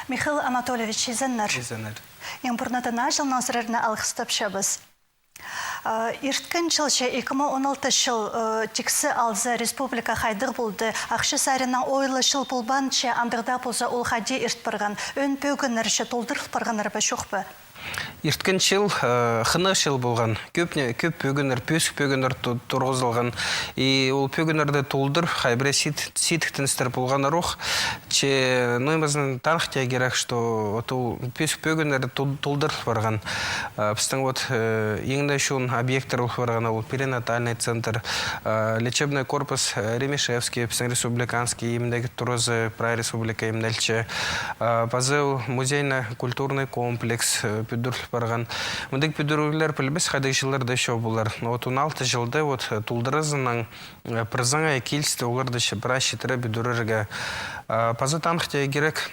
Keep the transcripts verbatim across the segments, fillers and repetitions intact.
Михаил Анатольевич, изеннер. Изеннер. Ең пурнада наа чылнаң сірерні алғыстапчабыс. Ирткен чыл че, ікі муң он алты чыл, тиксі алза, республика хайдағ полды? Ахча саринаң ойлы чыл полбаан че, андағ даа полза, ол хайди ирт парған? Ӧӧн пӧгіннер че толдырыл парғаннар ба, чох па? Ирткен чыл хынығ чыл полған. Кӧп не, кӧп пӧгіннер, пӧзік пӧгіннер турғызылған. И ол пӧгіннерді толдырып, хай пірее сидіктеністер полғаннар ох. Че, ну, ниме, таныхтирға кирек, что вот ол пӧзік пӧгіннер толдырыл парған. Пістің вот иң не чоон объекттер ол парған, ол перинатальный центр, лечебный корпус Ремишевский, пістің республиканский, именно туразы прай республика именно ілче. Паза ол музейно-культурный комплекс пӱдіріл парған. Мындағ пӱдіріглер пілбес хайдағ чылларда чох полар. Но вот он алты чылда вот толдыразынаң пір саңай килісті оларды прай читіре пӱдірерге. Паза таныхтирға кирек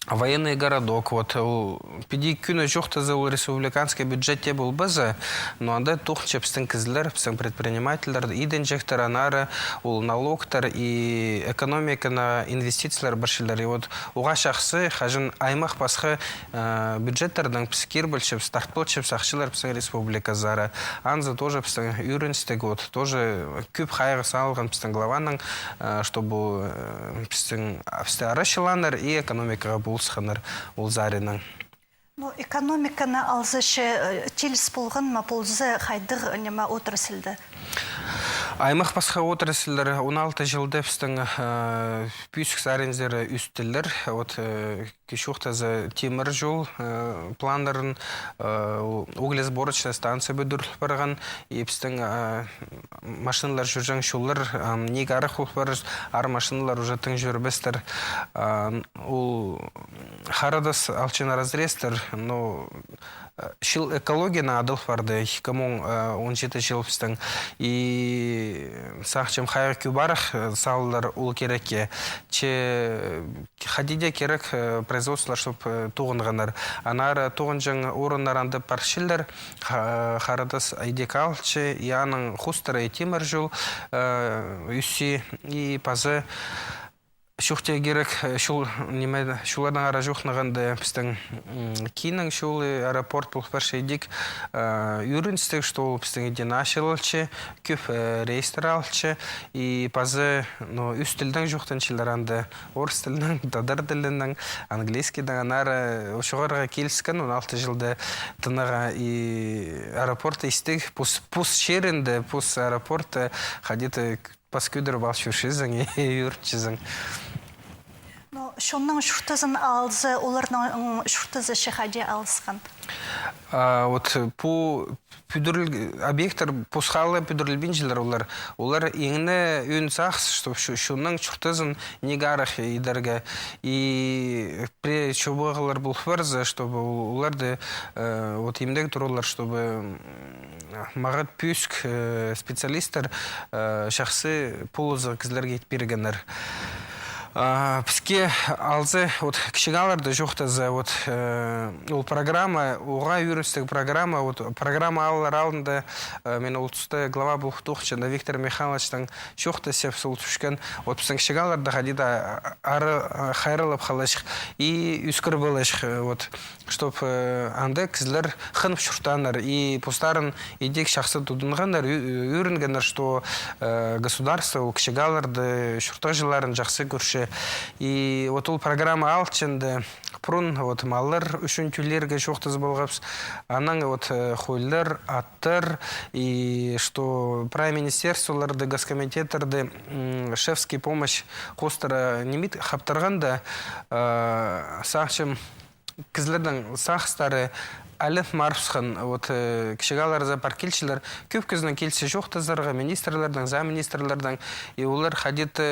военный городок. Вот ол піди кӧні чоохтаза, ол республиканский бюджетте полбаза, но анда тоғынча пістің кізілер, пістің предпринимательлер, идінҷектер, аннаңар ол налогтар и экономикаға инвестициялар парчалар. И вот уғаа чахсы, хаҷан аймах пасха бюджеттердең піс кирбілчебіс, тартпалчабыс ахчалар пістің республиказар. Анзы тоже пістің ӱреністіг, вот тоже кӧп хайығ салған пістің главаның, чтобы пістің, пісті арачылааннар и экономикаға полысханнар ол саринаң. Ну, экономиканы алза че, тиліс полған ма, полза, хайдағ ниме отрасльда? Аймах пасха отрасльлер он алты чылда пістің пӧзік саринзар ӧстілер. Вот чоохтаза, тимір чол планнарын, углесборочная станция пӱдіріл парған, и пістің машиналар чӧрҷең чоллар ниик арах пол парар, ары машиналар уже тың чӧрбестер. Ол Харатас — Алчын разрезтер, но чыл экологияны адал парды, ікі муң он читі чыл пістің. И сағынчам, хайығ кӧбірек салылар ол кирекке. Че хайди дее кирек производстволар, чтоб тоғынғаннар. Аннаңар тоғынҷаң орыннар анда парчалар, Харатас идӧк алча, и аның хоостыра тимір чол ӧсче, и паза чоохтирға кирек, чол, ниме, чолларның ара чоохтанғанда, пістің Кииннің чолы, аэропорт пол парча идӧк. Ӱреністіг, что ол пістің идӧк ачылча, кӧп рейстер алча, и паза, ну, ӱс тілдең чоохтанчалар анда: орыс тілінең, тадар тілінең, английскийдең. Аннаңар чоғарға киліскен он алты чылда тынағ, и аэропорт истіг, пос, пос чирінде, пос аэропорт, хайди-да пас кӧдіріп ал чӧрчезің и ӱрінчезің. Ну, чонның чуртазын алза, оларның чуртазы че хайди алысхан? Вот пу пӱдіріл, объекттер пос хала пӱдірілбинчелер олар. Олар иң не ӧӧн сағыс, чтоб чонның чуртазын ниик арах идерге. И пірее чобағлар пол парза, чтобы оларды, вот, имдег туралар, чтобы мағат пӧзік специалисттер, чахсы полызығ кізілерге ит пиргеннер. Піске алза, вот, кічіг аалларды чоохтаза, вот, ол программа, уғаа ӱреністіг программа, вот, программа алар алдында, мин ол туста глава полып тоғынчам, Виктор Михайловичтең чоохтасчам, ол тіпчеткен, вот, пістің кічіг аалларны хайди-да ары хайраллап халарҷых и ӧскіріп аларҷых, вот. Чтоб анда кізілер хынып чуртааннар и постарын идӧк чахсы тудынғаннар, ӱ-, ӱ-, ӱрінгеннер, что государство ол кічіг аалларды, чуртағҷыларын чахсы кӧрче. И вот ол программа алчында пурун вот маллар ӱчӱн тӧлирге чоохтазып алғабыс. Анаң вот хойлар, аттар, и что прай министерстволарды, госкомитеттерді шефский помощь хоостыра ниме ит хаптырғанда, сағынчам, кізілернің сағыстары айланып парыбысхан, вот, кічіг аалларзар пар килчелер, кӧп кізінің килісче чоохтазарға, министрлернең, замминистрлернең, и олар хайди-да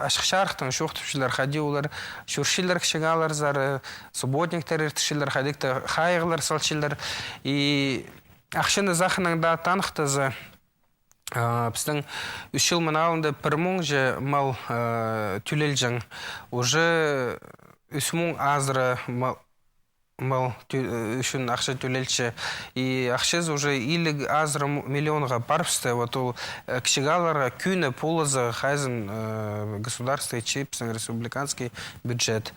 ачых-чарыхтаң чоохтапчалар, хайди олар чӧрчелер кічіг аалларзар, субботниктер иртірчелер, хайдағ-да хайығлар салчалар, и ахчаны сағынаң даа таныхтаза, пістің ӱс чыл мының алнында пір муңҷа мал тӧлелҷең. Уже ӱс муң азыра мал, мал тӧ-, э, ӱчӱн ахча тӧлелче. И ахчазы уже илиг азыра м-, миллионға парыбысты. Вот ол, э, кічіг аалларға кӧні полызығ хайзын, э, государство итче, пістің республиканский бюджет.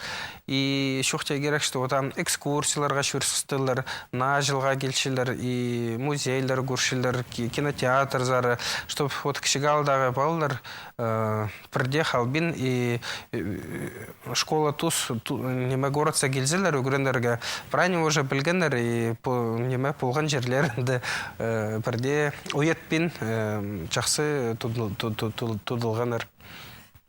И чоохтирға кирек, что вот ам экскурсияларға чӧрістілер, наа чылға килчелер, и музейлер кӧрчелер, ки-, кинотеатрзар, чтоб вот кічіг аалдағы палалар, э, пірдее халбин и, э, школа тус, ту-, ниме, городсар килзелер ӱгренерге, прай ниме уже пілгеннер и пу-, ниме, полған чирлерінде, э, пірдее уятпин, э, чахсы тудыл-, ту-, ту-, ту-, тудылғаннар.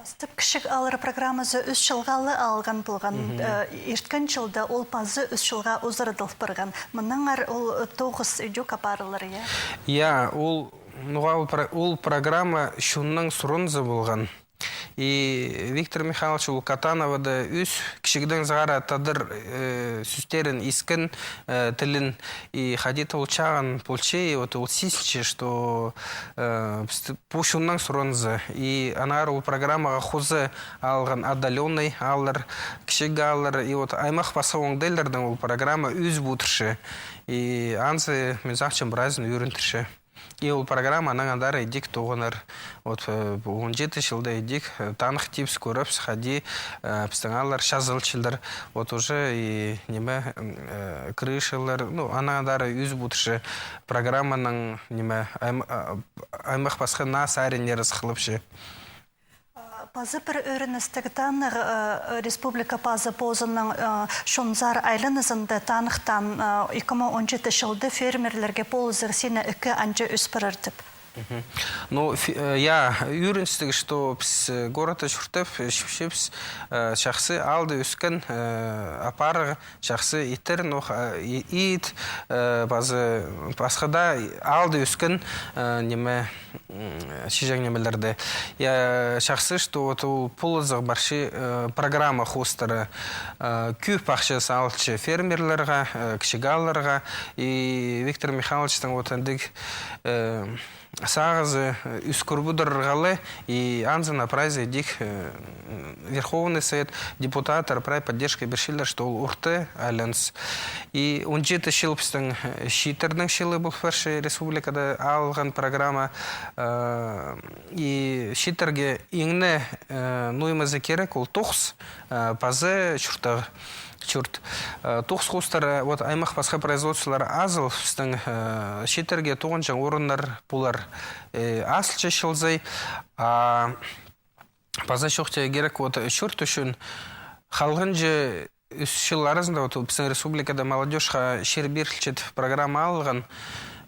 Пастап «Кічіг ааллар» программазы ӱс чылға ла алған полған. Э, ирткен чылда ол пазы ӱс чылға узарадыл парған. Мынаңар ол, э, тоғыс ідӧк апарылар, я? Я, ол, ну, ол про-, ол программа чонның сурынзы полған. И Виктор Михайлович ол Катановада ӧс кічігдең сығара тадар, э, сӧстерін, искен, э, тілін, и хайди-да ол чағын полча, и вот ол сизінче, что, э, пу чонның сурынзы. И аннаңар ол программаға хоза алған отдалённый ааллар, кічіг ааллар, и вот аймах пасха оңдайлардаң ол программа ӧзіп одырча. И анзы, мин сағынчам, прайзын ӧріндірче. И ол программа анаң андар идӧк тоғынар. Вот, э, он читі чылда идӧк, э, таныхтирбыс, кӧрербіс, хайди, э, пістің ааллар чазылчалар. Вот уже и ниме, м, э, крышалар, ну, анаң андар ӧзіп одырча программаның, ниме, айм-, а, аймах пасха наа сариннары сыхлапча. А, пазы пір ӧріністіг таныхтығ, э, республика пазы позының, э, чонзар айланызында таныхтаан, э, ікі муң он читі чылда фермерлерге полызығ сині ікі анҷа ӧс парар тіп. Ну, фи-, э, я, ӧріністіг, что піс, э, городта чуртап, э, чіпчебіс, э, чахсы аалда ӧскен, э, апарығ чахсы иттер, нох, а, и-, ит, э, пазы, пасха даа аалда ӧскен, э, ниме, м, чиҷең нимелерді. Я, чахсы, что вот ол полызығ парча, э, программа хоостыра, э, кӧп ахча салылча фермерлерге, э, кічіг аалларға. И Виктор Михайловичтің вот андағ, э, сағызы, э, ӧскір пӱдірерге ла, и анзына прайзы идӧк, э, Верховный Совет депутаттар прай поддержка пирчелер, что ол орта айланыс. И он читі чыл пістің, э, чииттернің чылы полып парча республикада алған программа, э, и чииттерге иң не, э, нуймазы кирек, ол тоғыс, э, пазы чуртағ. Чурт. Э, тоғыс хоостыра, э, вот аймах пасха производстволар азыл, пістің, э, чииттерге тоғынҷаң орыннар полар, э, азылча чыл сай. А паза чоохтирға кирек, вот, чурт ӱчӱн халғанҷы ӱс чыл аразында, вот, пістің республикада молодёжха чир пирілче тіп программа алылған,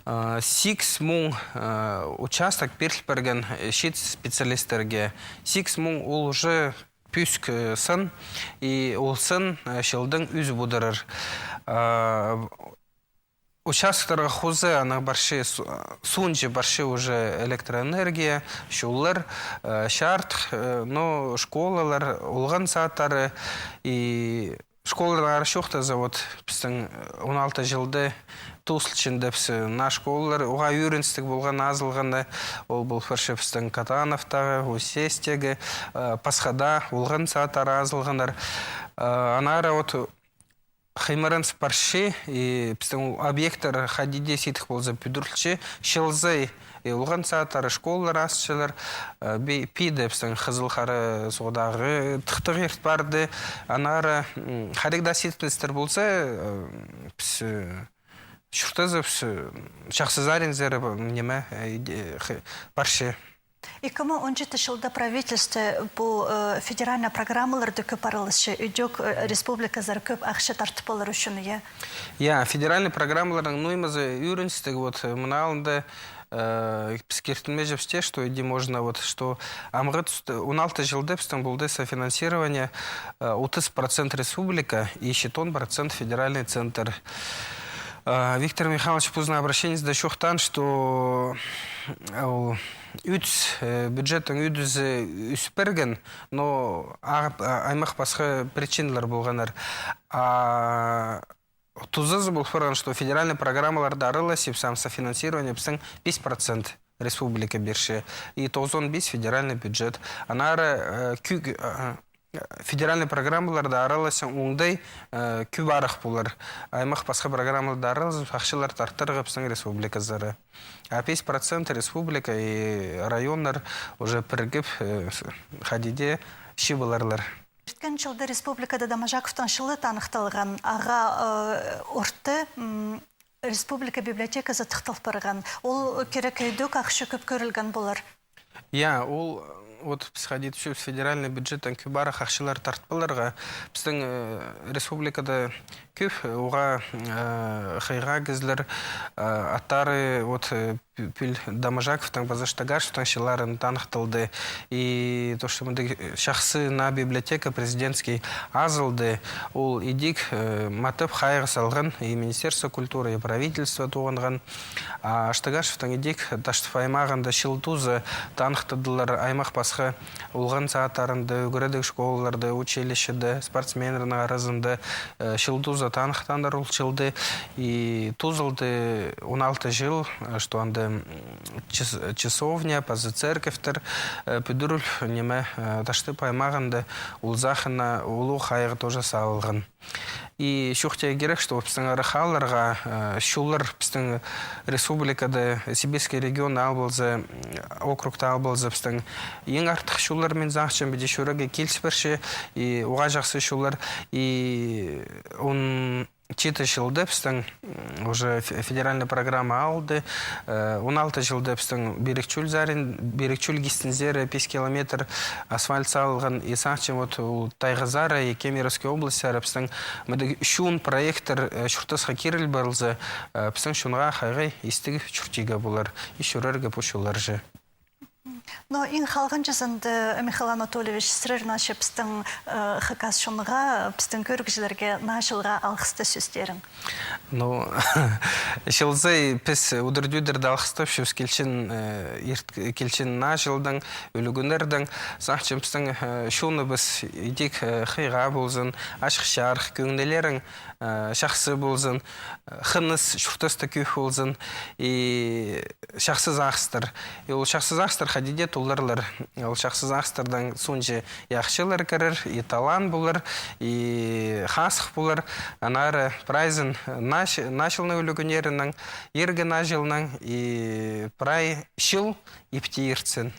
э, сигіс муң, э, участок пиріл пирген, э, чиит специалистерге. Сигіс муң ол уже пӧзік, э, сын, и ол сын, э, чылдаң ӧзіп одырар. А, участоктарға хоза анаң парча, су-, суунҷа парча уже электроэнергия, чоллар, э, чардых, э, но школалар, олған садтары, и школалардаң ары чоохтаза, вот, пістің, э, он алты чылда тоозылча тіпчебіс, э, наа школалар, уғаа ӧріністіг полған азылғаны, ол полып парча пістің Катановтағы, Усть-Сестегі, э, пасха даа олған садтары азылғаннар. Э, аннаңар вот хыймыраныс парча, и пістің объекттер хайди дее сидік полза пӱдірілче, чыл сай, и олған садтары, школалар азылчалар, э, пи-, пиди пістің Хызыл Хара суғдағы тыхтағ ирт парды, аннаңар, м, хайдағ даа сидікпестер полза, э, піс, э, чуртазыбыс, э, чахсы саринзар, ниме, э, иди-, хы-, парча. Ікі муң он читі чылда правительство пу, э, федеральный программаларны кӧп араласча, ідӧк, э, республиказар кӧп ахча тартып алар ӱчӱн, я? Я, федеральный программаларның нуймазы ӧріністіг, вот, э, мының алнында, э, піс киртінмеҷепсте, что иди можно, вот, что амғы туста, он алты чылда пістің полды софинансирование, э, отыс процент республика и читон процент федеральный центр. Э, Виктор Михайлович позының обращениезінде чоохтаан, что, э, ол ӱдіс, э, бюджеттің ӱдізі ӧс пирген, но а-, а-, аймах пасха причиналар полғаннар. А тузазы полып парған, что федеральный программаларда араласчабыс, ам софинансирование пістің пис процент республика пирче, и тоғызон пис федеральный бюджет. Аннаңар, э, кӱ-, э, федеральный программаларда аралассаң, оңдай, э, кӧп арах полар. Аймах пасха программаларда аралазып, ахчалар тартарға пістің республиказар. А пис процент республика и районнар уже пірігіп, э, с-, хайди дее чыып аларлар. Ирткен чылда республикада Доможаковтың чылы таныхталған. Ағаа, э, орта, м, республика библиотеказы тыхтал парған. Ол кирек ідӧк ахча кӧп кӧрілген полар. Я, ол, вот, піс хайди тіпчебіс, федеральный бюджеттең кӧп арах ахчалар тартып аларға. Пістің, э, республикада кӧп, э, уғаа, э, хыйға кізілер, э, аттары, вот, э, пӱ-, пӱӱл Доможаковтың паза Штыгашевтің чылларын таныхталды. И то, что мындағ, э, чахсы наа библиотека президентский азылды, ол идӧк, э, матап хайығ салған и Министерство культуры, и правительство тоғынған. А Штыгашевтің идӧк Таштып аймағында чыл тузы таныхтадылар, аймах пасха олған садтарында, ӱгредіг школаларда, училищеде, спортсменнернің аразында, э, чыл тузы таныхтанар ол чылды. И тузалды он алты чыл, э, что анда, м, час-, часовня, паза церковьтер, э, пӱдіріл, ниме, э, Таштып аймағында ол сағынға улуғ хайығ тоже салылған. И чоохтирға кирек, что пістің ырах аалларға, э, чуллар пістің республикада, Сибирский регион ал полза, м, округта ал полза, пістің иң артых чуллар, мин сағынчам, піди чӧрерге киліс парча, и уғаа чахсы чуллар, и он читі чылда пістің, м, уже фе-, федеральный программа алды, э, он алты чылда пістің Пирік чул сарин, Пирік чул кистінзер пис километр асфальт салылған, и сағынчам, вот, ол Тайғазар и Кемеровский областьсар пістің мындағ чоон проекттер, э, чуртасха киріл парылза, э, пістің чонға хайығ истіг чуртирға полар, и чӧрерге пу чулларҷа. Но иң халғанҷызында, Михаил Анатольевич, сірер нааҷы пістің, э, хакас чонға, пістің кӧрігҷілерге наа чылға алғыстығ сӧстерің? Ну, чыл сай піс удур-тӧдірде алғыстапчабыс килчен, э, ирт-, килчен наа чылдаң, ӱлӱкӱннердең. Сағынчам, пістің, э, чоныбыс идӧк, э, хыйға ползын, ачых-чарых, кӧңнілерің, э, чахсы ползын, э, хыныс чуртаста кӧп ползын. И чахсы сағыстар. И ол чахсы сағыстар хайди дее толдырылар. Ол чахсы сағыстардаң соонҷа и ахчалар кірер, и талаан полар, и хазых полар. Аннаңар прайзын наа ч-, наа чылның ӱлӱкӱннерінең, иргі наа чылнаң, и прай чыл ипти иртсін.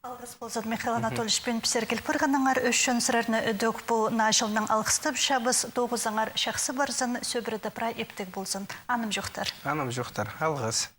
Алғыс ползын, Михаил Анатольевич, пӱӱн пістерге киліп парғаныңар ӱчӱн. Сірерні ідӧк пу наа чылнаң алғыстапчабыс. Тоғызыңар чахсы парзын, сӧбіреде прай иптіг ползын. Анымҷохтар. Анымҷохтар. Алғыс.